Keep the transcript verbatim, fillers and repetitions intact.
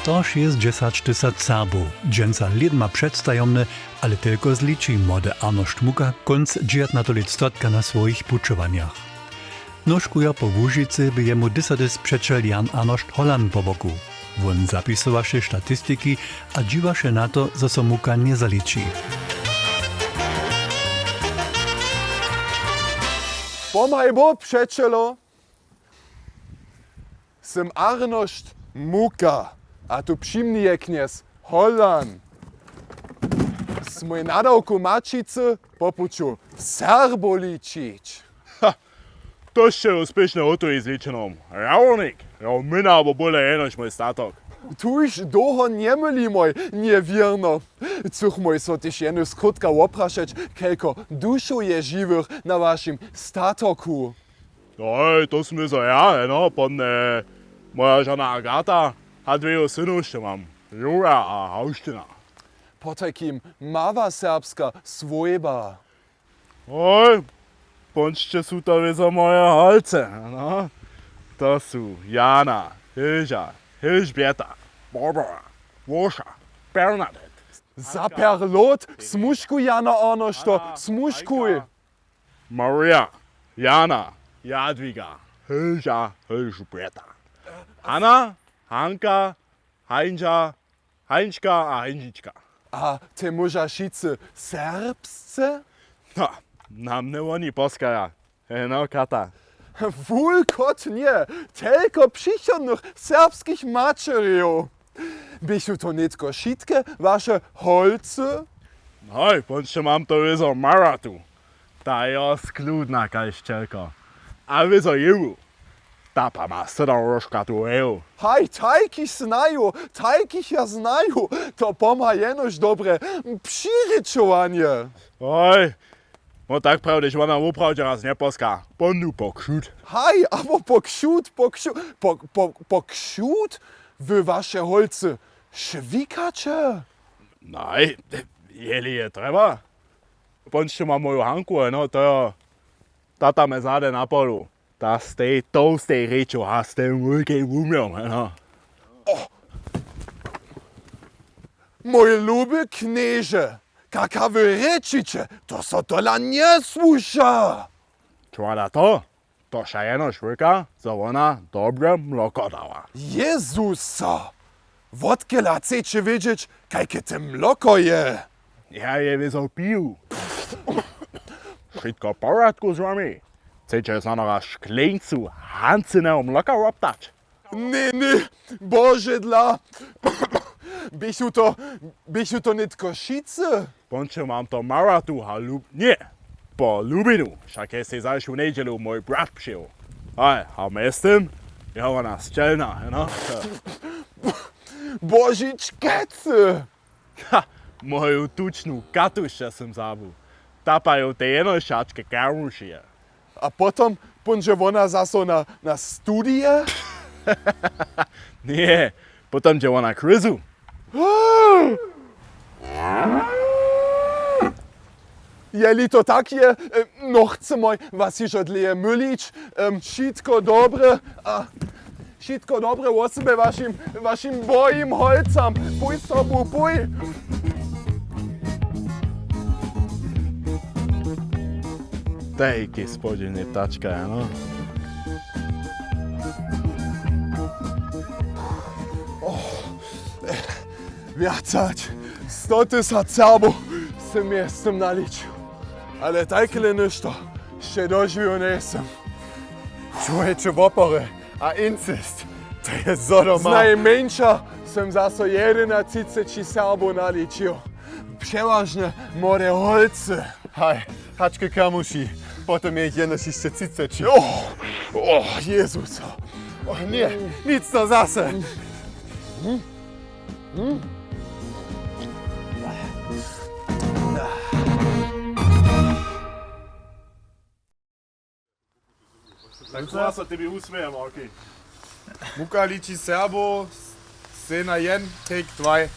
To šěsćdźesać tysac Serbow, dźensa lědma předstajomny, ale telko zliči młody Arnošt Muka kónc dźewjatnateho lětstotka na swojich pućowanjach. Nóžkujo po Łužicy bě jemu dysatys přećel Jan Arnošt Holland po boku. Wón zapisowaše statistiki a dźiwaše na to, zo so Muka njezaliči. Pomhaj bo, přećelo! Sym Arnošt Muka a tu při mni je knjez Holland. Smój nadawku Maćicy po puću Serbow ličić. Ha, to sće uspěšne hotuji z ličenom. Jawornik, jo, myna abo bóle jenož mój statok. Tuž dołho njemylimoj, njewěrno. Chcych mój so tež jenož skrótka woprašeć, kelko dušow je žiwych na wašim statoku. Hoj, to smy zo ja, no, pon, e, moja žona Agata, a dweju synów sće mam, Jura a Hauštyna. Potajkim mała serbska swójba. Hoj, pon sće su to wězo moje holcy, no. To su Jana, Hilža, Hilžbjeta, Barbara, Woša, Bernadette. Za pjerlot, smužkuj, Jana Arnošto, smužkuj. Maria, Jana, Jadwiga, Hilža, Hilžbjeta, Hanna, Hanka, Hańža, Hańžka a Hańžička. A te móža wšitcy serbsce? No, na mnje woni poskaja. Eno, Kata. Wulkotnje, telko přichodnych serbskich maćerjow. Běchu to nětko wšitke waše holcy? Hoj, pónsće mam to wězo Maratu. Ta je jo skludna kaž wčelko. A wězo jewu. Ta pa ma sydoróžka tu heju. Haj, tajkich znaju, tajkich ja znaju. To pomha jenož dobre přirěčowanje. Hoj, no tak prawdźe, wona woprawdźe raz njeposka. Pon ju pokšut. Haj, abo pokšut, pokšu-, po-, po-, pokšut? Wy waše holcy šwikaće? Naj, jeli je trjeba. Pónsće mam moju Hanku, no, to jo, ta tam je zady na polu. Ta z tej tołstej rěču a z tym wulkim wumjom, no. O! Mój luby knježe, kak wy rěčiće, to so tola njesłuša! Čłada to? To wša jenož wulka, zo wona dobre mloko dała. Jezuso! Wotkelž chceće wědźeć, kajke te mloko je? Ja je wězo piju. Wšitko w porjadku z wami? Chceće znano raz škleńcu Hancyneho mloka woptać? Ně, ně, Božedla. Běchu to, běchu to nětko wšitcy? Pónsće mam to Maratu a lub-, ně, po Lubinu, wšak je sej zašu njedźelu mój brat přijěł. Haj, a mjeztym je wona sćelna, no. Božičkecy! Ha, moju tučnu Katušće sym zabył. Ta pa ju te jenož wšačke karmušije. A potom póńdźe wona zaso na, na studije? Ně, potom dźe wona k ryzu. Jeli to tak je, e, no chcemoj was hižo dlěje mylić. Em, wšitko dobre a wšitko dobre wosebje wašim, wašim bojim holcam. Pój sobu, pój. Tajki spodźiwny ptačka, ano. Wjac hač sto tysac Serbow sym mjeztym naličił. Ale tajkele něšto sće dožiwił njejsym. Čłowječe wopory a incest, to je zo doma. Znajmjeńša sym zaso jedynatřiceći Serbow naličił. Přewažnje młode holcy. Haj, hač k kamuši, potom je jich jenož hišće třiceći. O, o, Jezus. O, ně, nic to zase. Tak, so tebi usmějemy, okej. Muka liči Serbow, scena jedyn, take dwaj.